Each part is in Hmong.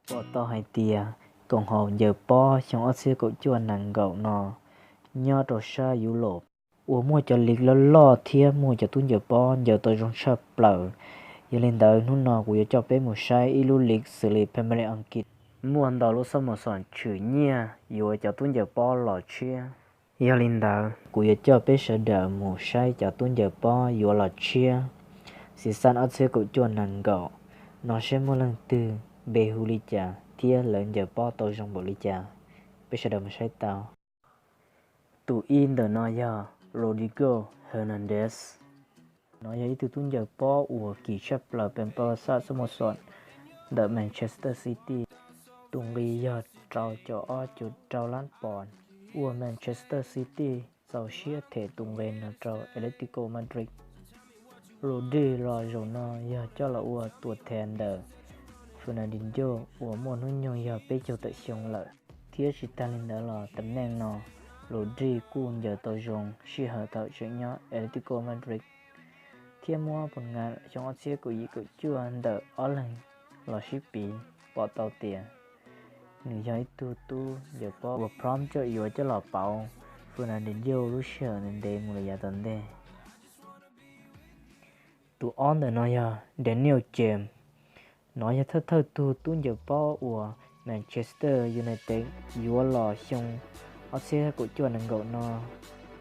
Pom tau hais tias koom haum ncaws pob xyoo ob txhiab kaum cuaj nees nkaum no nyob rau sab Europe uas muaj cov league loj loj thiab muaj cov tub ncaws pob ncaws tau zoo tshaj plaws. Yog li ntawd hnub no kuv yuav coj peb mus saib ib lub league xws li Premier League Askiv, muaj ntau lub xab mos xoom tshwm nyiaj yuav cov tub ncaws pob los tshiab. Yog li ntawd kuv yuav coj peb sawv daws mus saib cov tub ncaws pob yuav los tshiab season ob txhiab kaum cuaj nees nkaum no seb muaj leej twg npe hu li cas thiab lawv ncaws pob tau zoo npaum li cas. Peb sawv daws mus saib tau. Tus ib ntawm no yog Rodrigo Hernandez. Nov yog ib tug tub ncaws pob uas kim tshaj plaws pem Barca xab mos xoom ntawm Manchester City. Tus nqi yog rau caum ob caum rau lab pos. Ua Manchester City txaus siab them tus nqi no rau Atletico Madrid. Rodri los zaum no yog coj los ua tua thev ntawm Fernandinho uas muaj hnub nyoog yog peb caug tawm xyoo lawm. Thiab tsis tag li ntawd los tam neej no Rodri kuj ncaws tau zoo sij hawm thaum tseem nyob Atletico Madrid, thiab muab pus nqa xyoo ob txhiab kaum yim kaum cuaj ntawm ob leeg los sib piv pom tau tias nws yog ib tug tub ncaws pob uas prom coj yuav coj los pauv Fernandinho lub sij hawm ntev ntev mus lawm yav tom ntej. Tus ob ntawm no yog Daniel James. Nov yog thawj thawj tug tub ncaws pob uas Manchester United yuav los xyoo ob txhiab kaum cuaj nees nkaum no,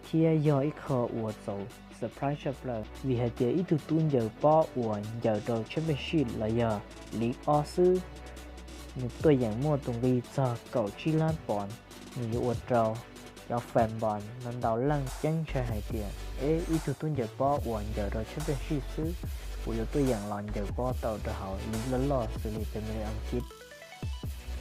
thiab yog ib qho uas txaus surprise tshaj plaws vim hais tias ib tug tub ncaws pob uas ncaws rau Championship los yog League One xwb, nws tuaj yeem muaj tus nqi txog kaum tsib lab pos. Nws yuav ua rau cov fan pos ntau ntau leej ceeb ntshai hais tias, eb, ib tug tub ncaws pob uas ncaws rau Championship xwb, puas yuav tuaj yeem los ncaws pob tau rau hauv league loj loj xws li Premier League Askiv?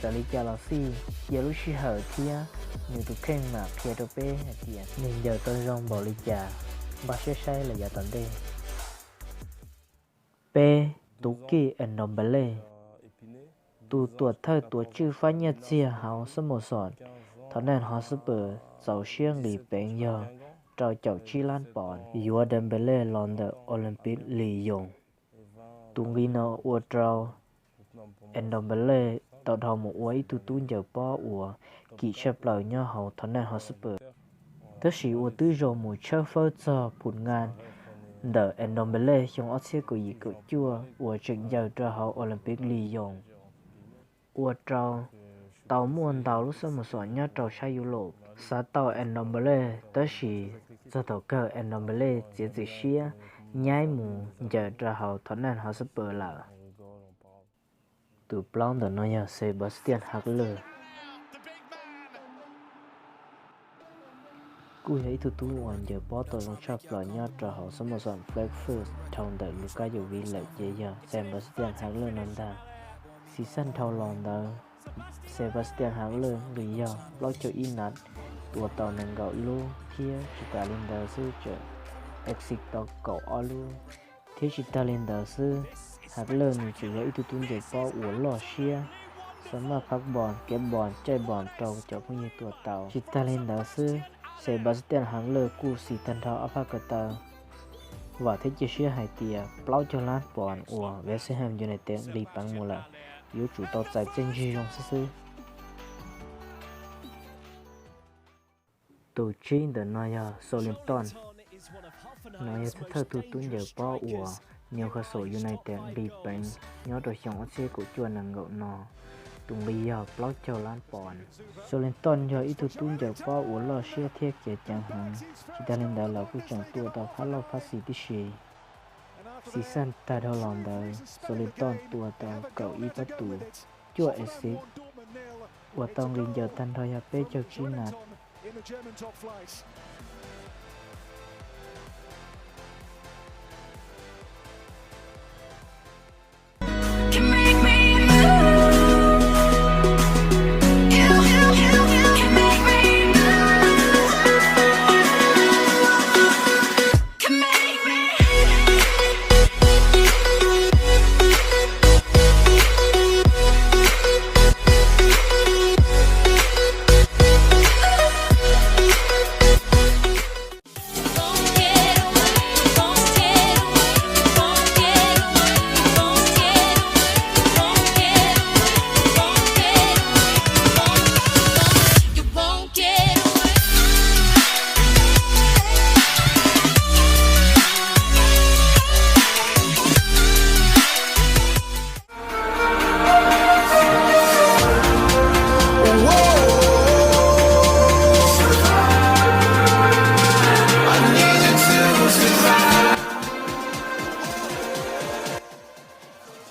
Txawm li cas los xij, cia lub sij hawm thiab nws tus kheej mam qhia rau peb hais tias nws ncaws tau zoo npaum li cas, npaj siab saib lawm yav tom ntej. Peb, Tus Kij Ndombele. Tus tuam thawj tuav tswj fab nyiaj txiag hauv xab mos xoom Tottenham Hotspur txaus siab nqis peev yog rau caum tsib lab pos yuav Ndombele los ntawm Olympique Lyon. Tus nqi no ua rau Ndombele tau dhau mus ua ib tug tub ncaws pob uas kim tshaj plaws nyob hauv Tottenham Hotspur. Tab sis uas twb zoo mus tshawb fawb txog pus nqa ntawm Ndombele xyoo ob txhiab kaum yim kaum cuaj uas tseem ncaws rau hauv Olympique Lyon, ua rau tau muaj ntau lub xab mos xoom nyob rau sab Europe xav tau Ndombele, tab sis txog thaum kawg Ndombele txiav txim siab nyaib mus ncaws rau hauv Tottenham Hotspur lawm. Tus plaub ntawm no yog Sebastian Haller. Kuj yog ib tug tub uas ncaws pob tau zoo tshaj plaws nyob rau hauv xab mos xoom Frankfurt dhau ntawm Luka Jovic lawm ces yog Sebastian Haller no ntag. Season dhau los ntawd Sebastian Haller nqis yog plaub caug ib nab, tua tau nees nkaum lub thiab tsis tas li ntawd xwb tseem assist tau kaum ob lub. Thiab tsis tas li ntawd xwb, Haller nws tseem yog ib tug tub ncaws pob uas loj siab, xav maj phab npos, kev npos, caij npos rau cov phooj ywg tua tau. Tsis tas li ntawd xwb, Sebastian Haller kuj xis tag nrho ob phab ko taw vam thiab cia siab hais tias plaub caug lab pos uas West Ham United nqis peev mus lawm yuav tsum tau txais txiaj ntsig zoo xwb xwb. Tus tsib ntawm no yog Joelinton. Nov yog thawj thawj tug tub ncaws pob uas Newcastle United nqis peev nyob rau xyoo ob txhiab kaum cuaj nees nkaum no, tus nqi yog plaub caug lab pos. Joelinton yog ib tug tub ncaws pob uas loj siab thiab kev ceev heev, tsis tas li ntawd los kuj tseem tua tau phab loj phab xis tib si. Season tag dhau los ntawd Joelinton tua tau kaum ib pob tus, cuaj assist, uas tau nqis ncaws tag nrho yog peb caug tsib nab.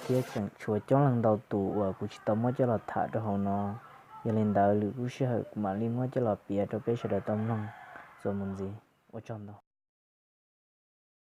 thiab tseem tshuav coob leej ntau tus uas kuv tsis tau muab coj los tham rau hauv no. Yog li ntawd lwm lub sij hawm kuv mam li muab coj los piav rau peb sawv daws tau mloog txuas mus ntxiv. Ua tsaug ntau.